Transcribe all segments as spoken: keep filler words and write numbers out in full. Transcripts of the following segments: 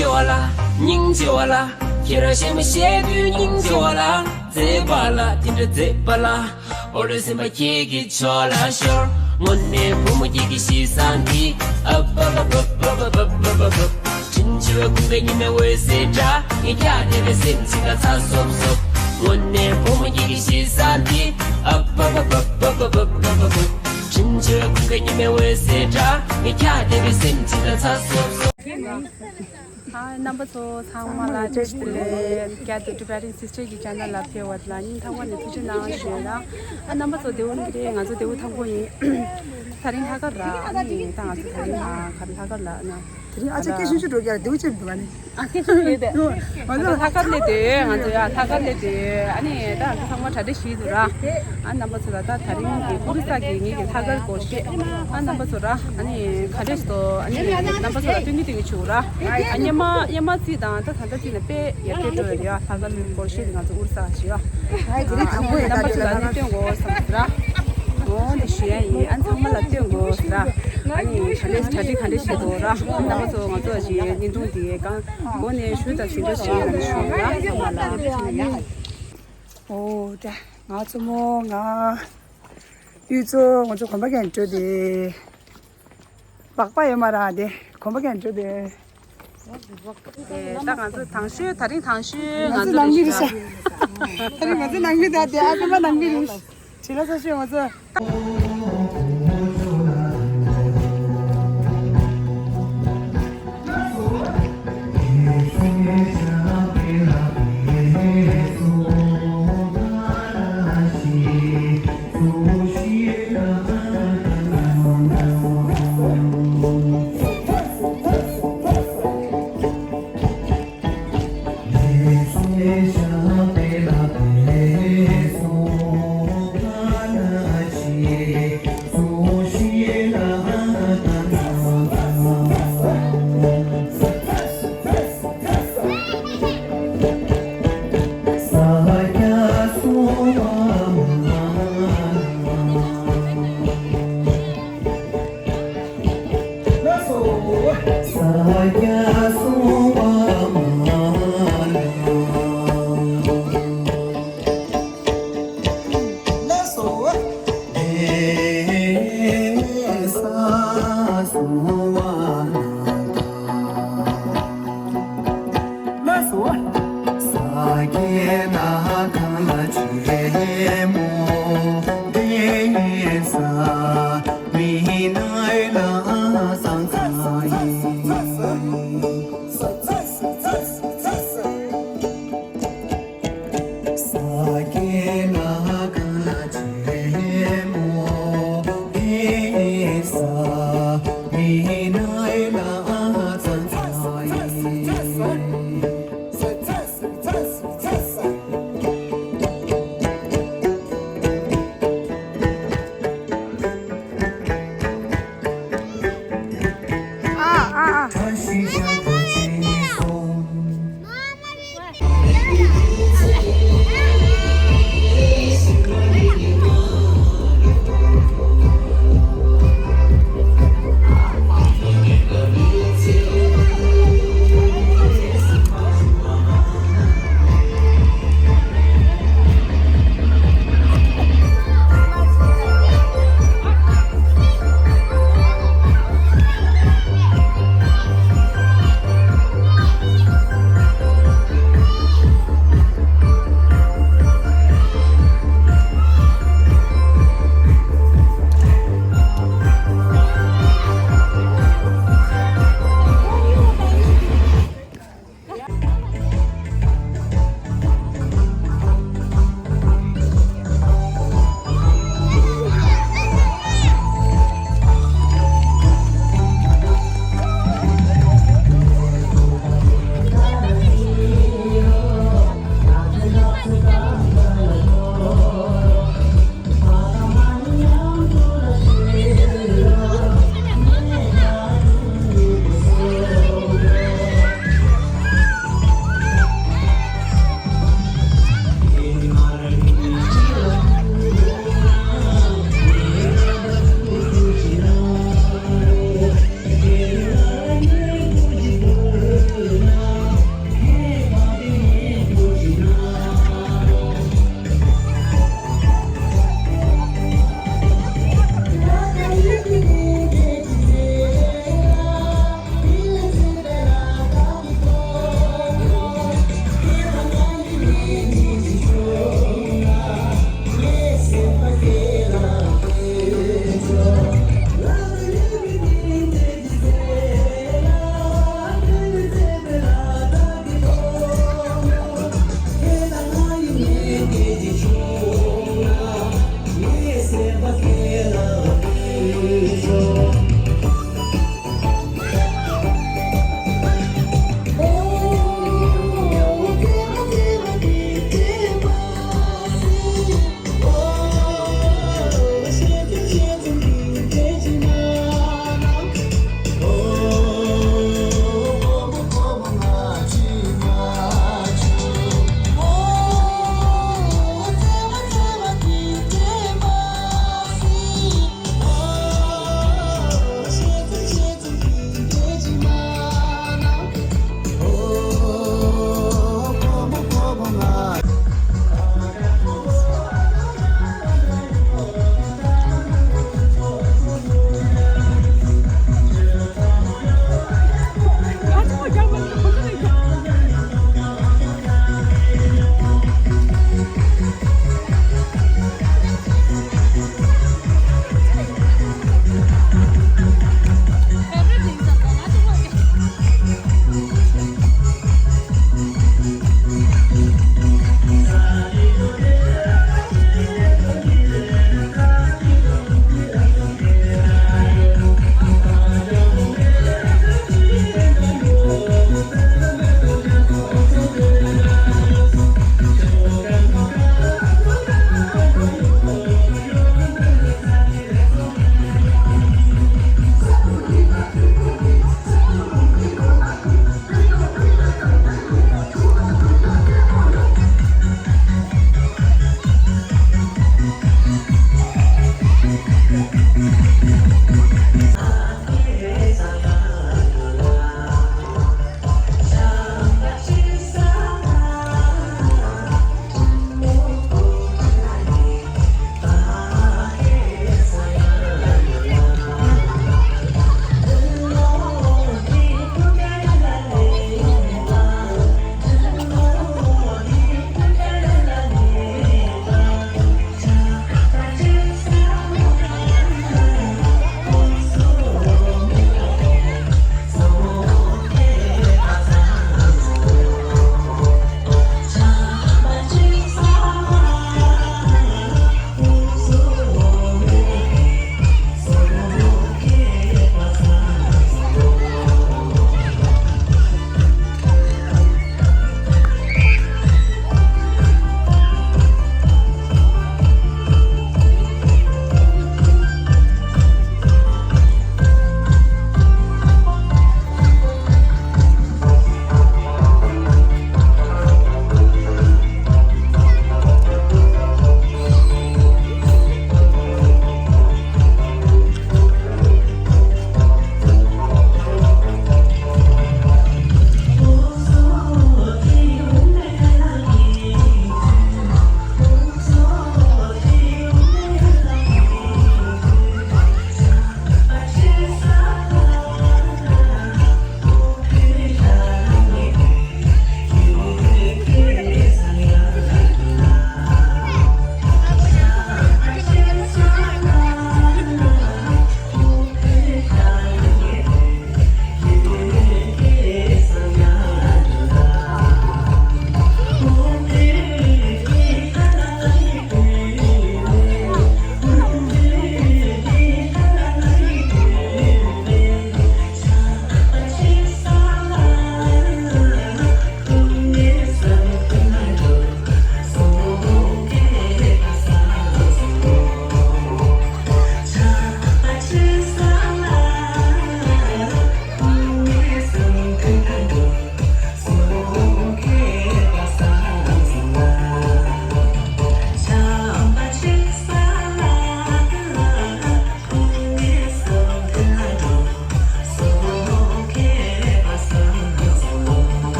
ཆེ་བ་ལ། སྙིང་རྗེ་བ་ལ། ཁྱེད་རང་གཞས་མ་བཤད་དུས་སྙིང་རྗེ་བ་ལ། མཛེས་པ་ལ་དེ་འདྲ་མཛེས་པ་ལ། ཨོ་རེ་སེམས་པ་ཁྱེད་ཀྱི་ཕྱོགས་ལ་ཤོར། དངོས་གནས་བུ་མོ་ཁྱེད་ཀྱི་གཤིས་བཟང་འདི། ཨ་བ་བ་བ། དྲིན་ཆེ་བའི་ཀུན་དགའ་ཉི་མའི་འོད་ཟེར་འདྲ། ངས་ཀྱང་དེ་རེ་སེམས་ཅིག་ལ་ཚ་སོབ་སོབ། དངོས་གནས་བུ་མོ་ཁྱེད་ཀྱི་གཤིས་བཟང་འདི། ཨ་བ་བ་བ། དྲིན་ཆེ་བའི་ཀུན་དགའ་ཉི་མའི་འོད་ཟེར་འདྲ། ངས་ཀྱང་དེ་རེ་སེམས་ཅིག་ལ་ཚ་སོབ་སོབ། ཨ། རྣམ་པ་ཚོ་ཚང་མ་ལ་བཀྲ་ཤིས་བདེ་ལེགས། བསྐྱར་དུ་Tibetan Sister གྱི་channel ལ་ཕེབས་པ་ལ་སྙིང་ཐག་པ་ནས་ཐུགས་རྗེ་གནང་ཞུ་ཡ་ལ། ཨ། རྣམ་པ་ཚོ་བདེ་པོ་ཡིན་གྱི་རེད། ང་ཚོ་བདེ་པོ་ཐང་པོ་ཡིན། དེ་རིང་ལྷག་དཀར་ར། ཨ་ནི་ད་ང་ཚོ་དེ་རིང་ཨ་ག་རེ་ལྷག་དཀར་ལ་ཨ་ན། དེ་རིང་ཨ་ཅག་སྐད་ཆུང་ཆུང་འགྲོ་རྒྱུ་ལ་བདེ་པོ་ཅིག་འདུག་ཨ་ནི། ཨ། སྐད་ཆུང་ཡོད་དེ། ང་ཚོ་ལྷག་དཀར་སླེབས་དུས། ང་ཚོ་ཡ་ལྷག་དཀར་སླེབས་དུས། ཨ་ནི་ད་ང་ཚོ་ཚང་མ་གྲ་སྒྲིག་བྱས་འདུག་ར། ཨ། རྣམ་པ་ཚོ་ལ་ད་དེ་རིང་གི་ཨོ་རི་ས་གི་ངེད་ཀྱི་ལྷག་དཀར་སྐོར་བཤད། ཨ། རྣམ་པ་ཚོ་ར། ཨ་ནི་ག་འདྲས་སོ། ཨ་ནི་རྣམ་པ་ཚོ་ལ་སྟོན་གྱི་སྟོན་གྱི་བྱུང་ར། ཨ། སྔོན་མ་སྔོན་མ་རྩིས་དང་ད་ད་ལྟ་རྩིས་ནས་དཔེ་ཡར་རྒྱས་འགྲོ་ཡོད་རེད་ཡ། ལྷག་དཀར་སྐོར་བཤད་དེ་ང་ཚོ་ཨོ་རི་ས་ཞིག་ཡ། ཨ། དེ་རིང་དང་པོ་ཡིན། རྣམ་པ་ཚོ་ལ་ནི་སྟོན་དགོས་བསམ་ར། འོ་འདི་ཞུ་ཡ་ཡིན། ཨ། ཚང་མ་ལ་སྟོན་དགོས་ར། ཨ་ནི་ག་འདྲས་གྲ་སྒྲིག་ག་འདྲས་བྱེད་དགོས་ར། རྣམ་པ་ཚོ་ང་ཚོ་ཞིག་བརྙན་ཐུང་འདི་གང་གོ་ནས་ཞུ་དང་ཟིན་འགྲོ་བྱེད་ཡ་ཞུ་ར། ཚང་མ་ལ། ཨོ་ད་ང་ཚོ་མོ་ང་གཡུ་མཚོ་ང་ཚོ་གོམ་པ་གན་འགྲོ་དེ། སྦག་སྦག་ཡོད་མ་ར་དེ་གོམ་པ་གན་འགྲོ་དེ། ད་ང་ཚོ་དང་ཤོས། དེ་རིང་དང་ཤོས་ང་ཚོ་ནང་མི་རེད་ཤག། དེ་རིང་ང་ཚོ་ནང་མི་རེད། དེ་ཨ་ཀ་མ་ནང་མི་རེད། བྱེད་ལ་ས་ཤོས་ང་ཚོ།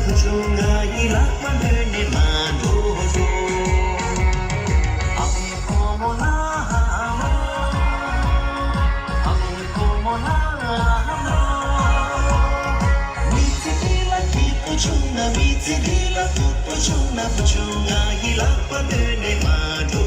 བུ་ཆུང་ང་ཡི་ལག་པ་ལོན་ནས་མ་འགྲོ་འགྲོ། ཨ་མའི་ཁོ་མོ་ལ་ཨ་མ། ཨ་མའི་ཁོ་མོ་ལ་ཨ་མ། མི་ཚེ་འདི་ལ་སྐྱིད་པོ་བྱུང་ན། མི་ཚེ་འདི་ལ་སྡུག་པོ་བྱུང་ན། བུ་ཆུང་ང་ཡི་ལག་པ་ལོན་ནས་མ་འགྲོ།